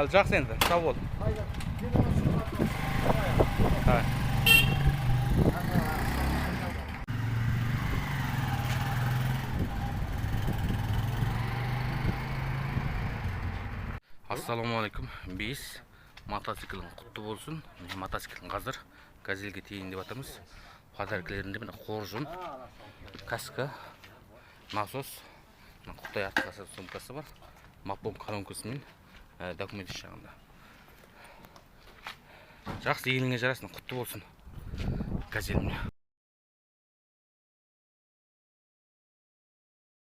Ал, жақсы енді, сау бол. Давай. Ассалаумағалейкум. Бес мотоциклің құтты болсын. Міне, мотоциклің қазір Газельге тиейін деп жатырмыз. Подаркілерінде, міне, қоржын, каска, насос, мына құттай артқасы сумкасы бар, мапон колонкасымен, документ іш жағында. Жақсы, еліңе жарасын, құтты болсын Газель, міне.